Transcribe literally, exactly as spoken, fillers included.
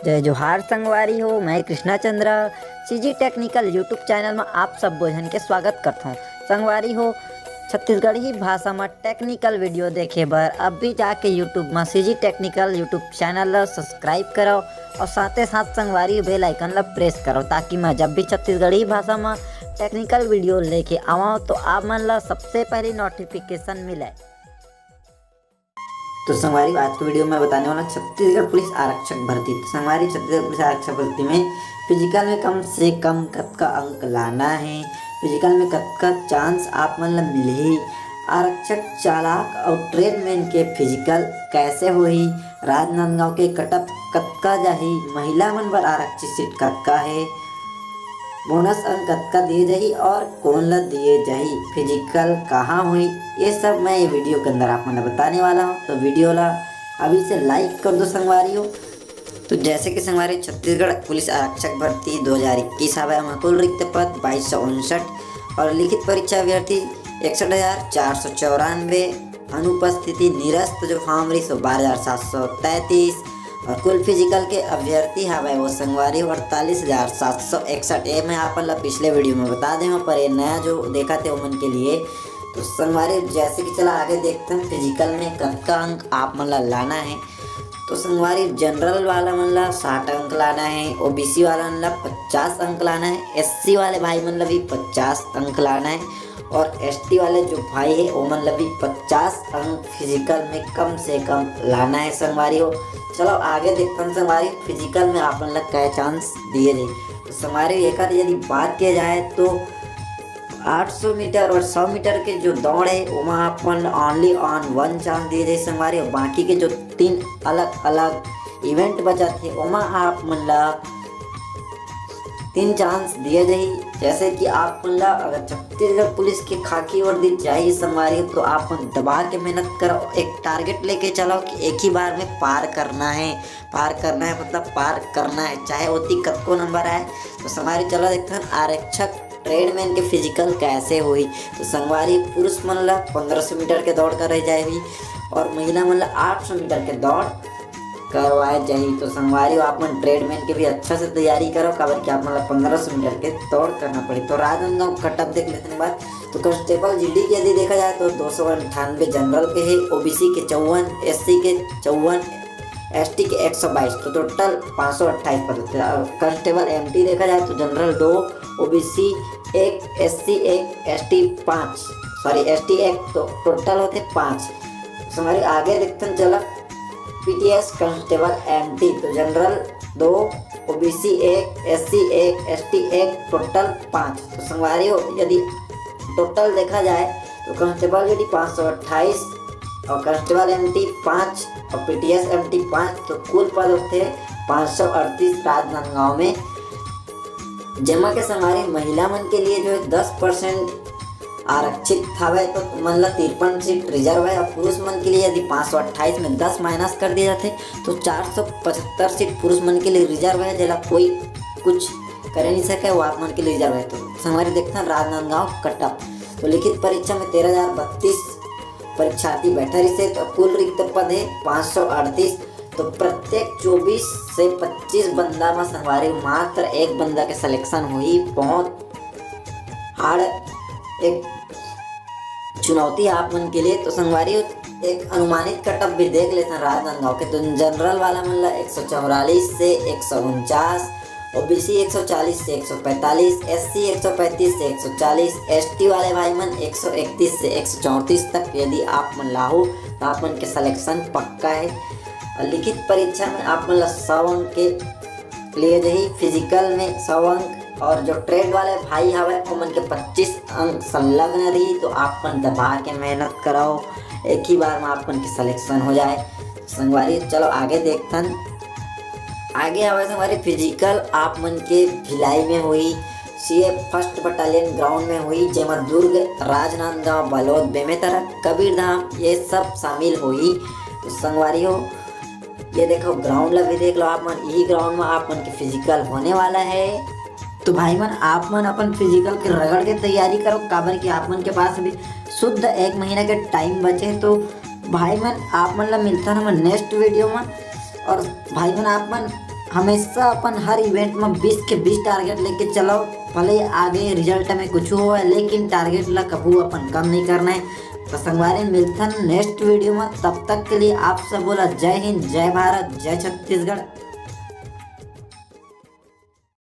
जय जोहार संगवारी हो, मैं Krishna Chandra CG Technical YouTube channel में आप सब झन के स्वागत करथौं। संगवारी हो, छत्तीसगढ़ी भाषा में technical video देखे बर अभी जाके YouTube में CG Technical YouTube channel ला subscribe करव और साथे साथ संगवारी bell icon ला press करव, ताकि मैं जब भी छत्तीसगढ़ी भाषा में technical video लेके आवंव तो आप मन ला सबसे पहले notification मिले। तो संगवारी, आज के video में बताने वाला छत्तीसगढ़ पुलिस आरक्षक भर्ती। तो संगवारी, छत्तीसगढ़ पुलिस आरक्षक भर्ती में फिजिकल में कम से कम कतका अंक लाना है, फिजिकल में कतका चांस आप मन ला मिलही, आरक्षक चालक और ट्रेडमैन के फिजिकल कैसे होही, राजनांदगांव के कटअप कतका जाही, महिला मन बर आरक्षित सीट कतका है, बोनस अंक कतका दिए जाही और कौन ला दिए जाही, फिजिकल कहाँ हुई, ये सब मैं ये वीडियो के अंदर आप मन ला बताने वाला हूँ। तो वीडियो ला अभी से लाइक कर दो संगवारी हो। तो जैसे कि संगवारी, छत्तीसगढ़ पुलिस आरक्षक भर्ती दो हज़ार इक्कीस हवय, ओमा कुल रिक्त पद बाईस सौ उनसठ और लिखित परीक्षा अभ्यर्थी इकसठ हजार चार सौ चौरानवे, अनुपस्थिति निरस्त जो फॉर्म रही सो बारह हजार सात सौ तैंतीस और कुल फिजिकल के अभ्यर्थी हवय वो संगवारी अड़तालीस हजार सात सौ इकसठ। ये मैं आप मन ला पिछले वीडियो में बता दे हूँ, पर ये नया जो देखा थे ओमन के लिए। तो संगवारी, जैसे कि चला आगे देखते हैं फिजिकल में कतका अंक आप मन ला लाना है। तो संगवारी, जनरल वाला मन ला साठ अंक लाना है, ओबीसी वाला मन ला पचास अंक लाना है, एससी वाले भाई मन ला भी पचास अंक लाना है और एसटी वाले जो भाई है ओमन ला भी पचास अंक फिजिकल में कम से कम लाना है संगवारी हो। चलो आगे देखते हैं संगवारी, फिजिकल में आप मन ला क्या चांस दिए जाही। तो संगवारी, एक यदि बात किया जाए तो आठ सौ मीटर और सौ मीटर के जो दौड़ है ओमा आप मन only on one चांस दिए जाही संगवारी, और बाकी के जो तीन अलग अलग इवेंट बचत है ओमा आप मन ला तीन चांस दिए जाही। जैसे कि आप मन ला अगर छत्तीसगढ़ पुलिस के खाकी वर्दी चाहिए संगवारी, तो आप मन दबा के मेहनत करो, एक टारगेट लेके चलो कि एक ही बार में पार करना है, पार करना है, मतलब पार करना है, चाहे ओती कतको नंबर आए। तो संगवारी, चलो देखते हैं आरक्षक ट्रेडमैन के फिजिकल कैसे होही। तो संगवारी, पुरुष मन ला पन्द्रह सौ मीटर के दौड़ करे जाही और महिला मन ला आठ सौ मीटर के दौड़ करवाए जाही। तो संगवारी हो, आप मन ट्रेडमैन के भी अच्छा से तैयारी करो, काबर कि आप मन ला पन्द्रह सौ मीटर के दौड़ करना पड़ी। तो राजनांदगांव कटअप देख लेते हैं बात। तो कांस्टेबल जीडी के यदि देखा जाए तो दो सौ अंठानवे जनरल के है, ओबीसी के चौवन, एससी के चौवन, एसटी के एक सौ बाईस, तो टोटल पाँच सौ अट्ठाईस पद होते हैं। और कांस्टेबल एमटी देखा जाए तो जनरल दो, ओबीसी एक, एससी एक, एसटी पाँच, सॉरी, एसटी एक, तो टोटल होते पाँच। संगवारी, आगे देखते हैं चला पीटीएस कांस्टेबल एमटी, तो जनरल दो, ओबीसी एक, एससी एक, एसटी एक, टोटल पाँच। तो संगवारी हो, यदि टोटल देखा जाए तो कांस्टेबल जीडी पाँच सौ अट्ठाईस और कांस्टेबल एमटी पाँच और पीटीएस एमटी पाँच, तो कुल पद होते पाँच सौ अड़तीस राजनांदगांव में, जेमा के संगवारी महिला मन के लिए जो है दस परसेंट आरक्षित हवय, तो मन ला तिरपन सीट रिजर्व है। और पुरुष मन के लिए यदि पाँच सौ अट्ठाईस में दस माइनस कर दिया जाते तो चार सौ पचहत्तर सीट पुरुष मन के लिए रिजर्व है, जेला कोई कुछ करे नहीं सके, वो आप मन के लिए रिजर्व है। तो संगवारी देखते हैं राजनांदगांव कटअप। तो लिखित परीक्षा में तेरह हजार बत्तीस परीक्षार्थी बैठे रहिसे, तो कुल रिक्त पद है पाँच सौ अड़तीस। तो प्रत्येक चौबीस से पच्चीस बंदा में संगवारी मात्र एक बंदा के सिलेक्शन होही। बहुत हार्ड एक चुनौती है आप मन के लिए। तो संगवारी एक अनुमानित कटअप भी देख लेते हैं राजनांदगांव के। तो जनरल वाला मन ला एक सौ चौवालीस से एक सौ उनचास, ओबीसी एक सौ चालीस से एक सौ पैंतालीस, एससी एक सौ पैंतीस से एक सौ चालीस, एसटी वाले भाई मन एक सौ इकतीस से एक सौ चौंतीस तक यदि आप मन लाहू तो आप मन के सिलेक्शन पक्का है। और लिखित परीक्षा में आप मन ला सौ अंक के लिए जाही, फिजिकल में सौ अंक, और जो ट्रेड वाले भाई हवय ओमन के पच्चीस अंक संलग्न रही। तो आप मन दबा के मेहनत कराओ, एक ही बार में आप मन के सिलेक्शन हो जाए। संगवारी, चलो आगे देखथन। आगे हवय संगवारी फिजिकल आप मन के भिलाई में होही, सीए फर्स्ट बटालियन ग्राउंड में होही, जेमा दुर्ग, राजनांदगांव, बालोद, बेमेतरा, कबीरधाम ये सब शामिल होही। तो संगवारी हो, ये देखो ग्राउंड ला भी देख लो आप मन, यही ग्राउंड में आप मन के फिजिकल होने वाला है। तो भाई मन, आप मन अपन फिजिकल के रगड़ के तैयारी करो, काबर कि आप मन के पास अभी शुद्ध एक महीना के टाइम बचे। तो भाई मन, आप मन ला मिलता ना नेक्स्ट वीडियो में। और भाई मन, आप मन हमेशा अपन हर इवेंट में बीस के बीस टारगेट लेके चलो। भले आगे रिजल्ट में कुछ होवय, लेकिन टारगेट ला कभू अपन कम नहीं करना है। तो संगवारी, मिलथन नेक्स्ट वीडियो में। तब तक के लिए आप सब बोला जय हिंद, जय भारत, जय छत्तीसगढ़।